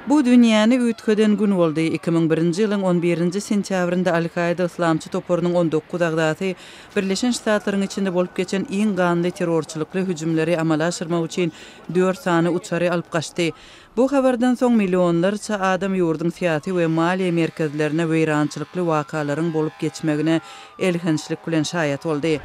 Bu dünýäni üýtgeden gün boldy. 2001-nji ýylyň on birinji sentýabrynda Al-Kaýda yslamçy toparynyň 19 agzasy Birleşen Ştatlaryň içinde bolup geçen iň ganly terrorçylykly hüjümleri amala aşyrmak üçin dört sany uçary alyp gaçdy. Bu habardan soň millionlarça adam ýurduň syýasy we maliýe merkezlerine weýrançylykly wakalaryň bolup geçmegine elhençlik bilen şaýat boldy.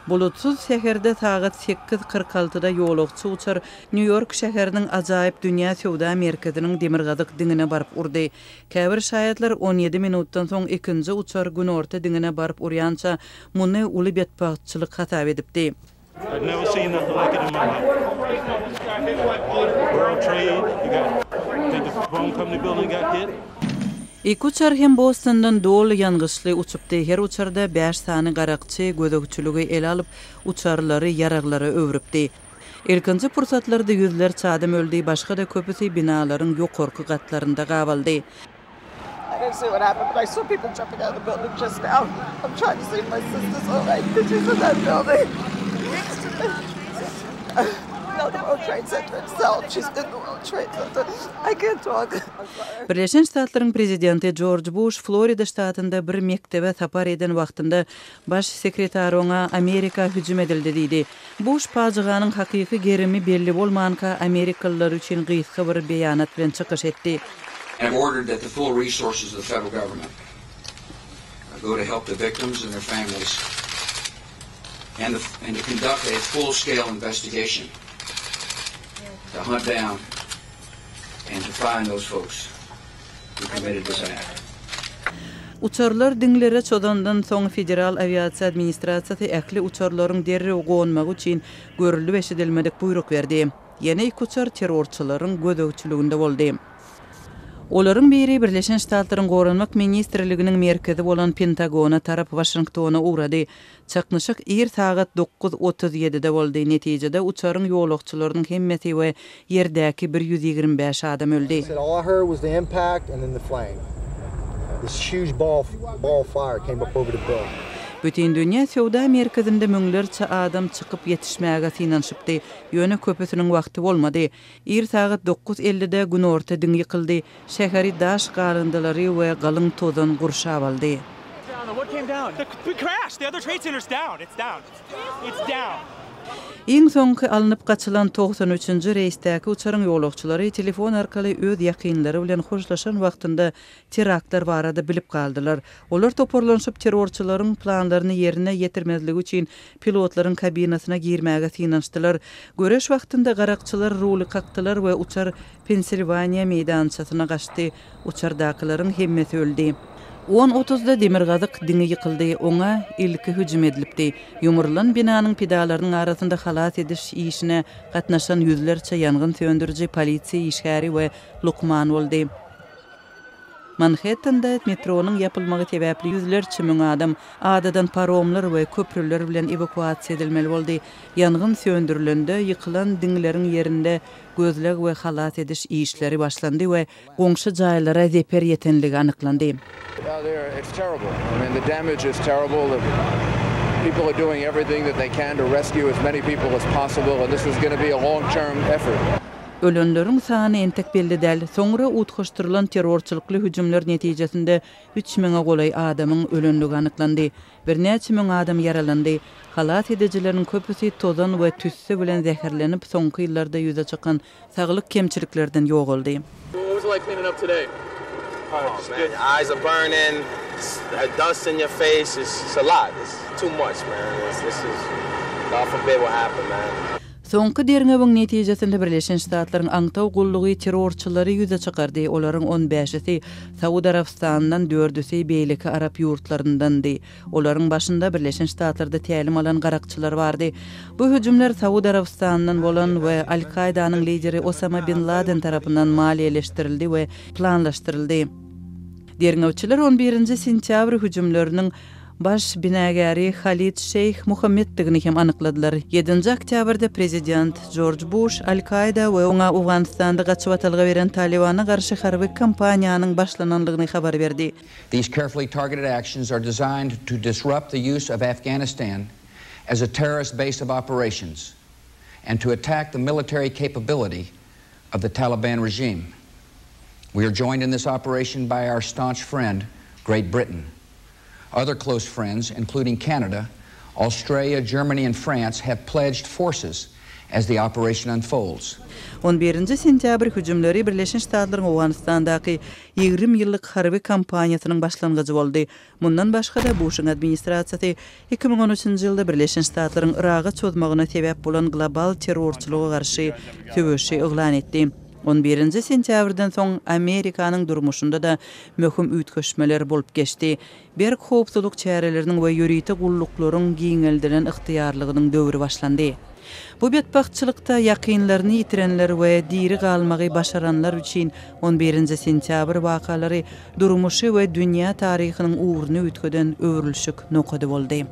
Bulutsyz säherde sagat 8:46-da ýolagçy uçar Nýu-Ýork şäheriniň ajaýyp dünýä söwda merkeziniň demirgazyk diňine baryp urdy. Käbir şaýatlar 17 minutdan soň ikinji uçar günorta diňine baryp urýança muny uly betbagtçylyk hasap edipdi. Iki uçar hem Bostondan doly ýangyçly uçupdy. Her uçarda bäş sany garakçy gözegçiligi ele alyp, uçarlary ýaraglara öwrüpdi. Ilkinji pursatlarda ýüzlerçe adam öldi, başga-da köpüsi binalaryň ýokarky gatlarynda gabaldy. Birleşen Ştatlaryň prezidenti Jorj Buş Florida ştatynda bir mekdebe sapar eden wagtynda baş sekretar oňa Amerika hüjüm edildi diýdi. Buş pajyganyň hakyky gerimi belli bolmanka amerikalylar üçin gysga bir beýanat bilen çykyş etdi. And have ordered that the full resources of the federal government go to help the victims and their families and the and to conduct a full scale investigation to hunt down and to find those folks who committed this act. Uçarlar diňlere çozandan soň Federal awiasiýa administrasiýasy ähli uçarlaryň derrew gonmagy üçin görülip-eşidilmedik buýruk berdi. Ýene iki uçar terrorçylaryň gözegçiliginde boldy. Olaryň biri Birleşen Ştatlaryň Goranmak ministrliginiň merkezi bolan Pentagona tarap Waşingtona ugrady. Çaknyşyk ir sagat 9:37-de boldy, netijede uçaryň ýolagçylarynyň hemmesi we ýerdäki 125 adam öldi. Said all I heard was the impact and then the flame. This huge ball ball of fire came up over the building. Bütindünýä söwda merkezinde müňlerçe adam çykyp ýetişmäge synanyşypdy, ýöne köpüsiniň wagty bolmady. Ir sagat 9:50-de günorta diň ýykyldy. Şäheri daş galyndylary we galyň tozan gurşap aldy. Iň soňky alnyp gaçylan 93-nji reýsdäki uçaryň ýolagçylary telefon arkaly öz ýakynlary bilen hoşlaşan wagtynda teraktlar barada bilip galdylar. Olar toparlanyşyp terrorçylaryň planlaryny ýerine ýetirmezligi üçin pilotlaryň kabinasyna girmäge synanyşdylar. Göreş wagtynda garakçylar ruly kakdylar we uçar Pensilwaniýa meýdançasyna gaçdy. Uçardakylaryň hemmesi öldi. On otuzda demirgazyk diňi ýykyldy, oňa ilki hüjüm edilipdi. Ýumrulan binanyň pidalarynyň arasynda halas ediş işine gatnaşan ýüzlerçe ýangyn söndüriji, polisiýa işgäri we lukman boldy. Manhettende metronyň ýapylmagy sebäpli ýüzlerçe müň adam adadan paromlar we köprüler bilen ewakuasiýa edilmeli boldy. Ýangyn söndürilende, ýykylan diňleriň ýerinde Gözleg we halas ediş işleri başlandy we goňşy jaýlara zeper ýetenligi anyklandy. Ölenleriň sany entek belli däl. Soňra utgaşdyrylan terrorçylykly hüjümler netijesinde üç müňe golaý adamyň ölenligi anyklandy. Birnäçe müň adam ýaralandy. Halas edijileriň köpüsi tozan we tüsse bilen zäherlenip, soňky ýyllarda ýüze çykan saglyk kemçiliklerden ýogaldy. Soňky derňewiň netijesinde Birleşen Ştatlaryň aňtaw gullugy terrorçylary ýüze çykardy, olaryň on bäşisi Saud Arabystanyndan, dördüsi beýleki arap ýurtlaryndandy. Olaryň başynda Birleşen Ştatlarda tälim alan garakçylar bardy. Bu hüjümler Saud Arabystanyndan bolan we Al-Kaýdanyň lideri Osama bin Laden tarapyndan maliýeleşdirildi we planlaşdyryldy. Derňewçiler on birinji sentýabr hüjümleriniň baş binagäri Halid Şeýh Muhammeddigini hem anykladylar. Ýedinji oktýabrda prezident Jorj Buş Al-Kaýda we oňa Owganystanda gaçybatalga beren Talybana garşy harby kampaniýanyň başlanandygyny habar berdi. These carefully targeted actions are designed to disrupt the use of Afghanistan. as a terrorist base of operations and to attack the military capability of the Taliban regime. We are joined in this operation by our staunch friend, Great Britain. Other close friends, including Canada, Australia, Germany, and France, have pledged forces as the operation unfolds. On birinji sentýabr hüjümleri Birleşen Ştatlaryň Owganystandaky 20 ýyllyk harby kampaniýasynyň başlangyjy boldy. Mundan başga-da, Buşuň administrasiýasy 2013-nji ýylda Birleşen Ştatlaryň Yraga çozmagyna sebäp bolan global terrorçylyga garşy söweşi yglan etdi. On birinji sentýabrdan soň Amerikanyň durmuşynda-da möhüm üýtgeşmeler bolup geçdi. Berk howpsuzlyk çäreleriniň we ýörite gulluklaryň giňeldilen ygtyýarlygynyň döwri başlandy. Bu betbagtçylykda ýakynlaryny ýitirenler we diri galmagy başaranlar üçin on birinji sentýabr wakalary durmuşy we dünýä taryhynyň ugruny üýtgeden öwrülişik nokady boldy.